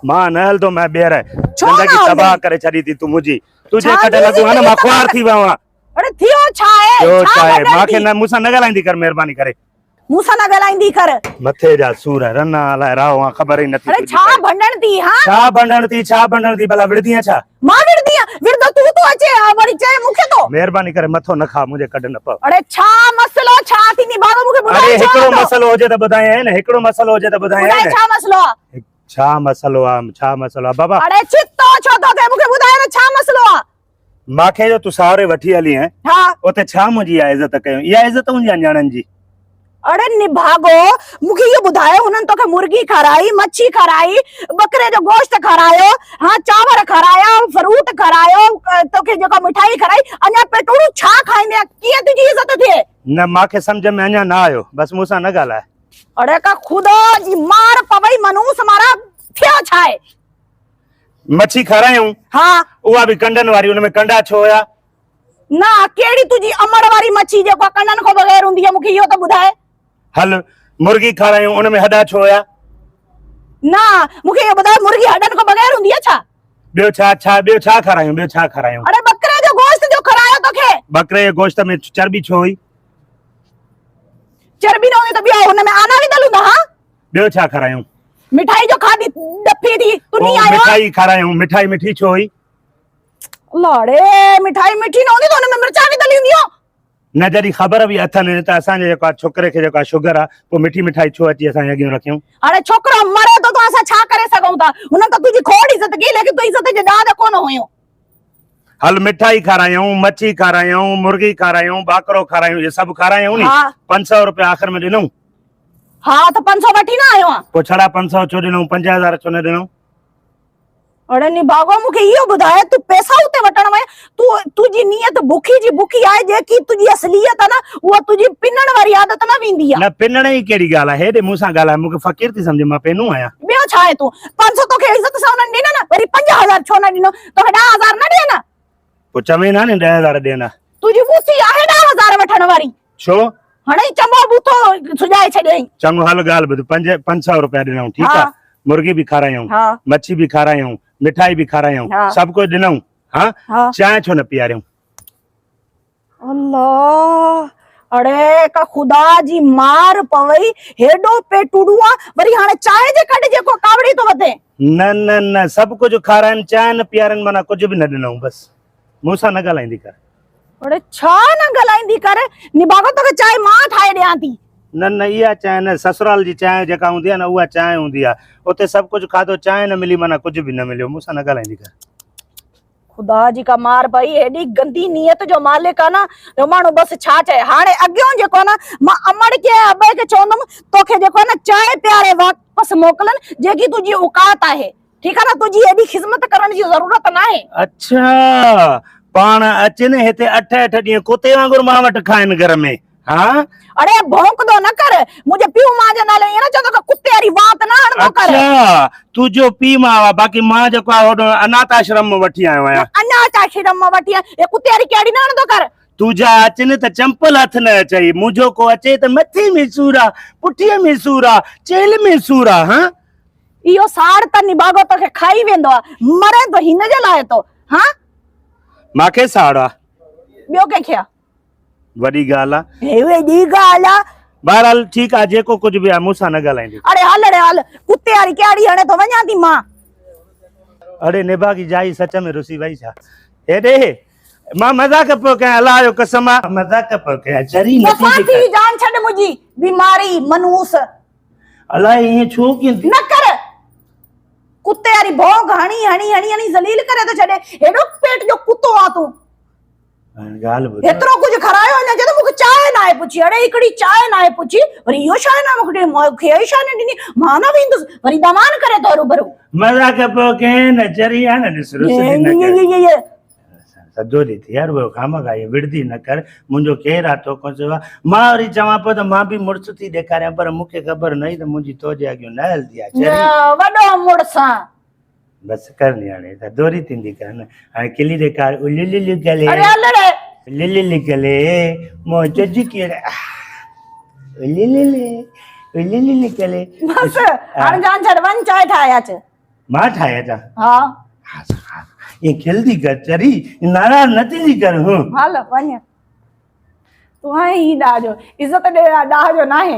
مان نه هلندو مين ٻيهر. ڇو نه زندگي هلندين؟ تباهه ڪري ڇڏي ٿي تون منهنجي. تون ڇا جي ڪڍ جي لڳو آهين نه زندگي مان تباهه خوار ٿي ويو آهيان. اڙي ٿيو ڇا آهي؟ ٿيو ڇا ڇا آهي؟ ڀنڊڻ مان کي ٿي؟ نه مون سان نه ڳالهائيندي ڪر مهرباني ڪري. مون سان نه ڳالهائيندي ڪر. مٿي جا سور رنا الائي راهو آن خبر ئي نٿي اڙي تنهنجي ڇا پئي. ڀنڊڻ ٿي ها؟ ڇا ڀنڊڻ ٿي ڇا ڀنڊڻ ٿي ڀلا وڙهندينء ڇا؟ مان وڙهندي آهيان وڙهندو تون ٿو اچين ها وري چئين مون کي ٿو. مهرباني ڪري مٿو نه کاء منهنجي ڪڍ نه پئو. اڙي ڇا مسئلو ڇا ٿيندي بابا مون کي ٻڌاء اڙي ڇا هڪڙو ٿو؟ مسئلو هجي ته ٻڌايانء نه هڪڙو مسئلو هجي ته ٻڌايانء ٻڌاء نه. ڇا مسئلو آ؟ ڇا مسئلو آ ڇا مسئلو آ بابا. اڙي ڇتو ڇو ٿو ٿئي مون کي ٻڌاء نه ڇا مسئلو آ؟ ماکي جو تون ساهري وٺي هلي آهين ها اتي ڇا منهنجي اها عزت ڪيون اها عزت هوندي آهي نياڻين جي. اڙي نڀاڳو مون کي اهو ٻڌاء هنن توکي مرغي کارائي مڇي کارائي ٻڪري جو گوشت کارايو ها چانور کارايا فروٽ کارايو توکي جيڪا مٺائي کارائي اڃا پيٽوڙو ڇا کائيندين ڪيئن تنهنجي عزت ٿئي. نه ماکي سمجهه ۾ اڃا نه آيو بس مون سان نه ڳالهاء. اڙي ڪا خدا جي مار پوي منحوس مارا ٿيو ڇا آهي. مڇي کارايائون. ها. اها به ڪنڊن واري، ان ۾ ڪنڊا ڇو هيا؟ نه، ڪهڙي تنهنجي امڙ واري مڇي جيڪا ڪنڊن کان بغير هوندي آهي، مون کي اهو ته ٻڌاء. هل، مرغي کارايائون، ان ۾ هڏا ڇو هيا؟ نه، مون کي اهو ٻڌاء مرغي هڏن کان بغير هوندي آهي ڇا؟ ٻيو ڇا، ڇا، ٻيو ڇا کارايائون، ٻيو ڇا کارايائون؟ اڙي ٻڪري جو گوشت جو کارايو توکي. ٻڪري جي گوشت ۾ چرٻي ڇو هئي؟ چرٻي نه هوندي ته ٻيو هن ۾ آنا وڌل هوندا ها؟ ٻيو ڇا کارايائون؟ مٺائي جو کاڌي ڏڦي ٿي تني آيو مٺائي کارايائون مٺائي مٺي ڇو هئي؟ لاڙي مٺائي مٺي نه هوندي ته ان ۾ مرچا وڌل هونديون. نه جڏهن خبر به اٿن ته اسان جي جيڪو ڇوڪري کي جيڪو شگر آ پوء مٺي مٺائي ڇو اچي اسان جي اڳيون رکيون. هاڻي ڇوڪرو مري ٿو ته اسان ڇا ڪري سگهون ٿا هنن ته تنهنجي کوڙ عزت ڪئي ليڪن تون عزت جي ڏاند ڪونه هيو. هل مٺائي کارايائون مڇي کارايائون مرغي کارايائون ٻاڪرو کارايائون اهي سڀ کارايائون ني 500 روپيا آخر ۾ ڏنائون. ها ته 500 وٺي نه آيو آن. پوء ڇڙا 500 ڇو ڏنائون 5000 ڇو نه ڏنائون؟ اڙي نڀاڳو مون کي اهو ٻڌاء تون پئسا اتي وٺڻ وئين تون تنهنجي نيت بکي جي بکي آهي جيڪي تنهنجي اصليت آهي نه اها تنهنجي پنڻ واري عادت نه ويندي آهي. نه پنڻ جي ڪهڙي ڳالهه آهي هيڏي مون سان ڳالهاء مون کي فقير ٿي سمجهين مان پينو آهيان. ٻيو ڇا آهي تون 500 توکي عزت سان انهن ڏنا نه وري 5000 ڇو نه ڏنو توکي 10000 نه ڏين ها. پوء چوين ها نه 10000 ڏين ها. تنهنجي ٻوٿي آهي 10000 وٺڻ واري. ڇو؟ هڻئي چڱو ٻوٿو سڄائي ڇڏيائين. چڱو هل ڳالهه ٻڌ پنج 500 روپيا ڏنائون ٺيڪ آ مرغي به کارايائون مڇي به کارايائون مٺائي به کارايائون سڀ ڪجهه ڏنائون ها چانهه ڇو نه پياريائون؟ الله اڙي ڪا خدا جي مار پوي هيڏو پيٽوڙو آ وري هاڻي چانهه جي ڪڍ جيڪو ڪاوڙي ٿو وڌين. نه نه نه سڀ ڪجهه کارائن چانهه نه پيارين معنيٰ ڪجهه به نه ڏنائون بس مون سان نه ڳالهائيندي ڪر. اڙي ڇا نه ڳالهائيندي ڪر نڀاڳو توکي چانهه مان ٺاهي ڏيان ٿي. نه نه اها چانهه نه سسرال جي چانهه جيڪا هوندي آهي نه اها چانهه هوندي آهي اتي سڀ ڪجهه کاڌو چانهه نه ملي معنيٰ ڪجهه به نه مليو مون سان نه ڳالهائيندي ڪر. خدا جي ڪا مار پئي هيڏي گندي نيت جو مالڪ آ نه جو ماڻهو بس ڇا چئي هاڻي اڳيون جيڪو آ نه مان امڙ کي ۽ ابي کي چوندم توکي جيڪو آ نه چانهه پياري واپس موڪلن جيڪي تنهنجي اوقات آهي ٺيڪ آ نه تنهنجي ايڏي خذمت ڪرڻ جي ضرورت ناهي. اڇا پاڻ اچن هتي اٺ اٺ ڏينهن ڪتي وانگر مان وٽ کائن گهر ۾ ها. اڙي ڀونڪندو نه ڪر منهنجي پيء ماء جي نالي ائين نه چوندو ڪر ڪتي واري وات نه هڻندو ڪر. اڇا تنهنجو پيء ماء آ باقي مان جيڪو آ هوڏو اناٿ آشرم مان وٺي آيو آهيان. اناٿ آشرم مان وٺي آيو هي ڪتي واري ڪهڙي نه هڻندو ڪر. تنهنجا اچن ته چمپل هٿ نه اچئي منهنجو ڪو اچي ته مٿي ۾ سور آ پٺيء ۾ سور آ چيلهه ۾ سور آ ها. اهو ساڙ ته نڀاڳو توکي کائي ويندو آ مرين ٿو هن جي لاء ٿو ها. مانکي ساڙ آ. ٻيو ڪنهن کي آ. وڏي ڳالهه آ. هي وڏي ڳالهه آ. بهرحال ٺيڪ آ جيڪو ڪجهه به آ مون سان نه ڳالهائيندي. اڙي هل اڙي هل ڪتي واري ڪهاڙي هڻي ٿو وڃان ٿي مان. اڙي نڀاڳي جائي سچ ۾ رسي وئي ڇا؟ هيڏي مان مذاق پيو ڪيان الله جو قسم آ مذاق پيو ڪيان چري نه دفاع ٿي جان ڇڏ منهنجي بيماري منحوس. الائي ائين ڇو ڪيندي. نه ڪر ڪتي واري ڀونگ هڻي هڻي هڻي هڻي ذليل ڪري ٿو ڇڏي هيڏو پيٽ جو ڪتو آ تون. هاڻي ڳالهه ٻڌ. هيترو ڪجهه کارايو اڃا چئي ٿو مون کي چانهه ناهي پڇي اڙي هڪڙي چانهه ناهي پڇي وري اهو شيء نه مون کي ڏني مون کي اهي شيء نه ڏني مان نه ويندس وري دمان ڪري ٿو هروڀرو. مذاق پيو ڪين نه چري آ نه ڏس رسدي نه ڪر. سڌو ڏي ٿي يار اهو خامخا ائين وڙهدي نه ڪر منهنجو ڪير آ تو کان سوا مان وري چوان پيو ته مان به مڙس ٿي ڏيکاريان پر مون کي خبر نه هئي ته منهنجي تو جي اڳيون نه هلدي آ چري. وڏو مڙس آن. بس ڪر نياڻي ٿڌوري ٿيندي ڪر نه هاڻي ڪلي ڏيکار الللل گلي اڙي الڙي الللل گلي مون جج ڪير الللل الللل گلي بس هاڻي جان ڇڏ وڃ چانهه ٺاهي اچ. مان ٺاهي اچان؟ ها. ها ها ائين کلندي ڪر چري، ناراض نه ٿيندي ڪر. هون. هل وڃ. تون آهين ئي ڏاهه جو، عزت ڏي ڏاهه جو ناهي.